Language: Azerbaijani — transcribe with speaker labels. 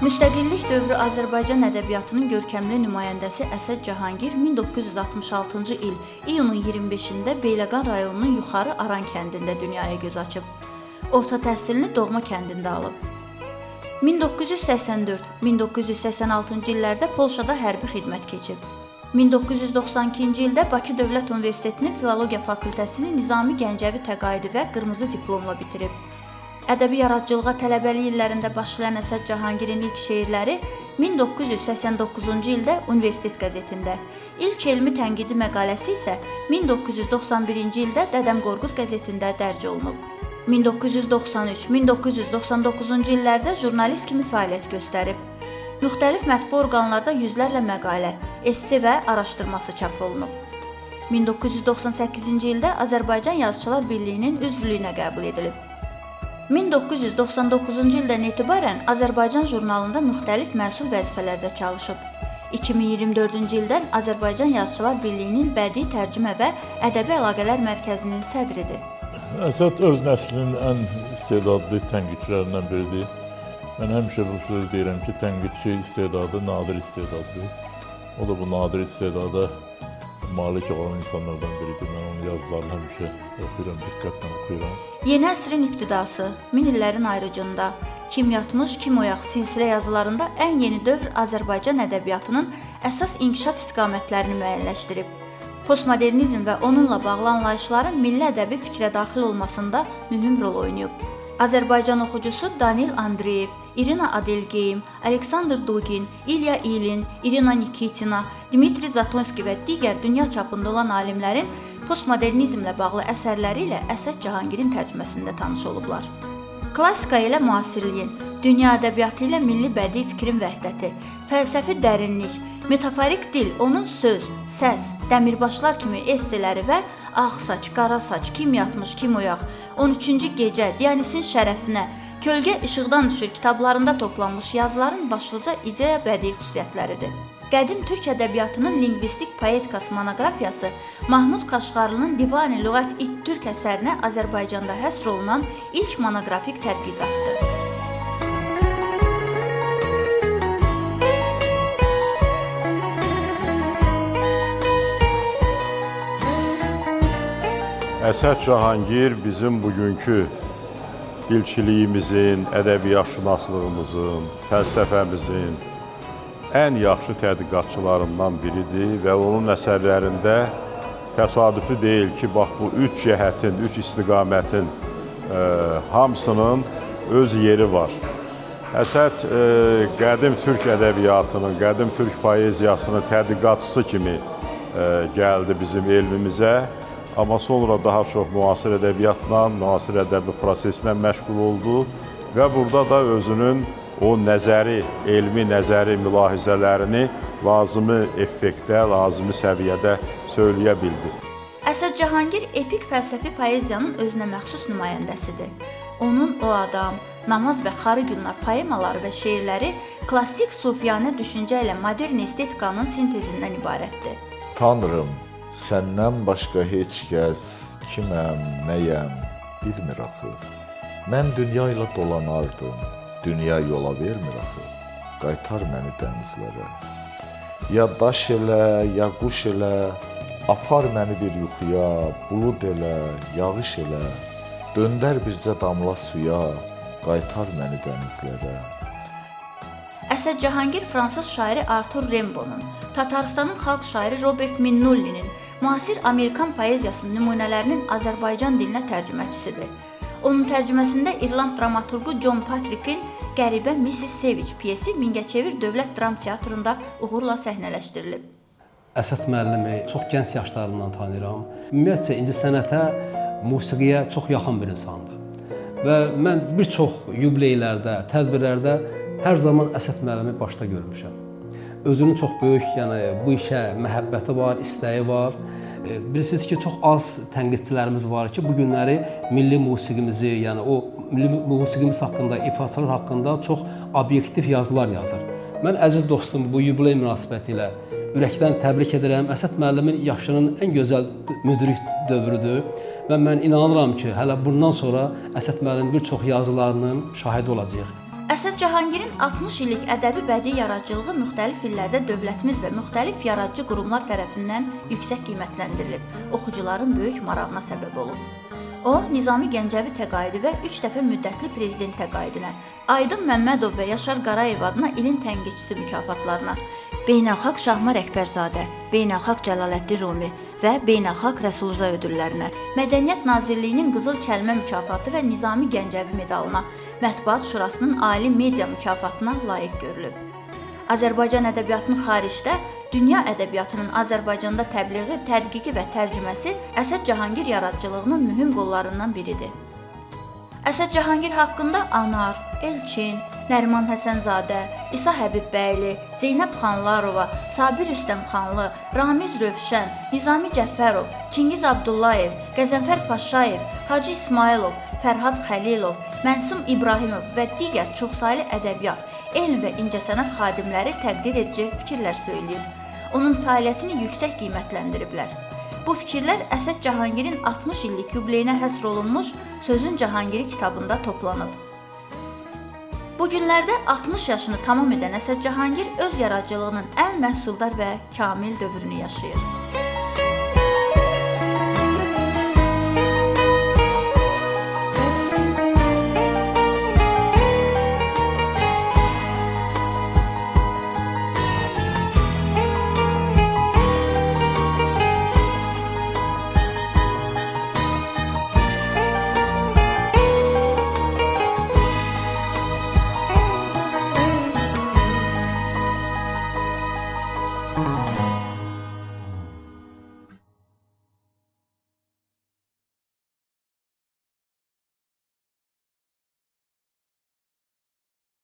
Speaker 1: Müstəqillik dövrü Azərbaycan ədəbiyyatının görkəmli nümayəndəsi Əsəd Cahangir 1966-cı il iyunun 25-də Beyləqan rayonunun Yuxarı Aran kəndində dünyaya göz açıb. Orta təhsilini doğma kəndində alıb. 1984-1986-cı illərdə Polşada hərbi xidmət keçib. 1992-ci ildə Bakı Dövlət Universitetinin Filologiya Fakültəsini Nizami Gəncəvi təqaüdü və qırmızı diplomla bitirib. Ədəbi yaradıcılığa tələbəlik illərində başlayan Əsəd Cahangirin ilk şeirləri 1989-cu ildə Universitet qəzetində, ilk elmi tənqidi məqaləsi isə 1991-ci ildə Dədəm Qorqud qəzetində dərc olunub. 1993-1999-cu illərdə jurnalist kimi fəaliyyət göstərib. Müxtəlif mətbu orqanlarda yüzlərlə məqalə, esse və araşdırması çap olunub. 1998-ci ildə Azərbaycan Yazıçılar Birliyinin üzvlüyünə qəbul edilib. 1999-cu ildən etibarən Azərbaycan jurnalında müxtəlif məsul vəzifələrdə çalışıb. 2024-cü ildən Azərbaycan Yazıçılar Birliyinin Bədii Tərcümə və Ədəbi Əlaqələr Mərkəzinin sədridir.
Speaker 2: Əsəd öz nəslinin ən istedadlı tənqidçilərindən biridir. Mən həmişə bu sözü deyirəm ki, tənqidçi istedadı nadir istedaddır. O da bu nadir istedada malik olan insanlardan biridir. Mən onun yazılarını həmişə oxuyuram, diqqətlə oxuyuram.
Speaker 1: Yeni əsrin ibtidası, min illərin ayrıcında, Kim yatmış, kim oyaq silsilə yazılarında ən yeni dövr Azərbaycan ədəbiyyatının əsas inkişaf istiqamətlərini müəyyənləşdirib. Postmodernizm və onunla bağlı anlayışların milli ədəbi fikrə daxil olmasında mühüm rol oynayıb. Azərbaycan oxucusu Danil Andreyev, İrina Adelgeym, Aleksandr Dugin, İlya İlin, İrina Nikitina, Dmitri Zatonski və digər dünya çapında olan alimlərin postmodernizmlə bağlı əsərləri ilə Əsəd Cahangirin tərcüməsində tanış olublar. Klassika ilə müasirliyin, dünya ədəbiyyatı ilə milli bədii fikrin vəhdəti, fəlsəfi dərinlik, metaforik dil, onun söz, səs, dəmirbaşlar kimi esseləri və Ağ saç, qara saç, kim yatmış, kim oyaq, 13-cü gecə, Dionisin şərəfinə, Kölgə işıqdan düşür kitablarında toplanmış yazıların başlıca ideya bədii xüsusiyyətləridir. Qədim türk ədəbiyyatının lingvistik poetikası monoqrafiyası Mahmud Qaşğarlının Divan-ı Lüğət-i Türk əsərinə Azərbaycanda həsr olunan ilk monoqrafik tədqiqatdır.
Speaker 3: Əsəd Cahangir bizim bugünkü dilçiliyimizin, ədəbiyyatşünaslığımızın, fəlsəfəmizin ən yaxşı tədqiqatçılarından biridir və onun əsərlərində təsadüfi deyil ki, bax bu üç cəhətin, üç istiqamətin hamısının öz yeri var. Əsəd qədim türk ədəbiyyatının, qədim türk poeziyasının tədqiqatçısı kimi gəldi bizim elmimizə. Amma sonra daha çox müasir ədəbiyyatla, müasir ədəbi proseslə məşğul oldu və burada da özünün o nəzəri, elmi nəzəri mülahizələrini lazımi effektdə, lazımi səviyyədə söyləyə bildi.
Speaker 1: Əsəd Cahangir epik fəlsəfi poeziyanın özünə məxsus nümayəndəsidir. Onun O Adam, Namaz və Xarı Gülnar poemaları və şeirləri klassik sufiyanə düşüncə ilə modern estetikanın sintezindən ibarətdir.
Speaker 4: Tanrım, səndən başqa heç kəs kiməm, nəyəm bilmir axı. Mən dünya ilə dolanardım, dünya yola vermir axı. Qaytar məni dənizlərə. Ya daş elə, ya quş elə, apar məni bir yuxuya, bulud elə, yağış elə, döndər bircə damla suya, qaytar məni dənizlərə.
Speaker 1: Əsəd Cahangir fransız şairi Artur Rembonun, Tatarıstanın xalq şairi Robert Minnullinin, müasir Amerikan poeziyasının nümunələrinin Azərbaycan dilinə tərcüməçisidir. Onun tərcüməsində İrland dramaturqu John Patrickin Qəribə Missis Sevic pyesi Mingəçevir Dövlət Dram Teatrında uğurla səhnələşdirilib.
Speaker 5: Əsəd müəllimi çox gənc yaşlarından tanıyıram. Ümumiyyətcə incəsənətə, musiqiyə çox yaxın bir insandır. Və mən bir çox yubileylərdə, tədbirlərdə hər zaman Əsəd müəllimi başda görmüşəm. Özünün çox böyük, yəni bu işə məhəbbəti var, istəyi var. Bilirsiniz ki, çox az tənqidçilərimiz var ki, bu günləri milli musiqimizi, yəni o milli musiqimiz haqqında, ifaçılar haqqında çox obyektiv yazılar yazır. Mən əziz dostum bu yubiley münasibəti ilə ürəkdən təbrik edirəm. Əsəd müəllimin yaşının ən gözəl müdrik dövrüdür və mən inanıram ki, hələ bundan sonra Əsəd müəllimin bir çox yazılarının şahidi olacağıq.
Speaker 1: Əsəd Cahangirin 60 illik ədəbi bədii yaradıcılığı müxtəlif illərdə dövlətimiz və müxtəlif yaradıcı qurumlar tərəfindən yüksək qiymətləndirilib, oxucuların böyük marağına səbəb olub. O, Nizami Gəncəvi təqaüdü və 3 dəfə müddətli prezident təqaüdünə, Aydın Məmmədov və Yaşar Qarayev adına ilin tənqidçisi mükafatlarına, Beynəlxalq Şahmar Əkbərzadə, Beynəlxalq Cəlaləddin Rumi və Beynəlxalq Rəsulza ödüllərinə, Mədəniyyət Nazirliyinin Qızıl Kəlmə mükafatı və Nizami Gəncəvi medalına, Mətbuat Şurasının Ali Media mükafatına layiq görülüb. Azərbaycan ədəbiyyatının xaricdə dünya ədəbiyyatının Azərbaycanda təbliği, tədqiqi və tərcüməsi Əsəd Cahangir yaradıcılığının mühüm qollarından biridir. Əsəd Cahangir haqqında Anar, Elçin, Nəriman Həsənzadə, İsa Həbibbəyli, Zeynəb Xanlarova, Sabir Rüstəmxanlı, Ramiz Rövşən, Nizami Cəfərov, Çingiz Abdullayev, Qəzənfər Paşayev, Hacı İsmayılov, Fərhad Xəlilov, Mənsum İbrahimov və digər çoxsaylı ədəbiyyat, elm və incəsənət xadimləri təqdir edici fikirlər söyləyib. Onun fəaliyyətini yüksək qiymətləndiriblər. Bu fikirlər Əsəd Cahangirin 60 illik yubileyinə həsr olunmuş Sözün Cahangiri kitabında toplanıb. Bu günlərdə 60 yaşını tamam edən Əsəd Cahangir öz yaradıcılığının ən məhsuldar və kamil dövrünü yaşayır.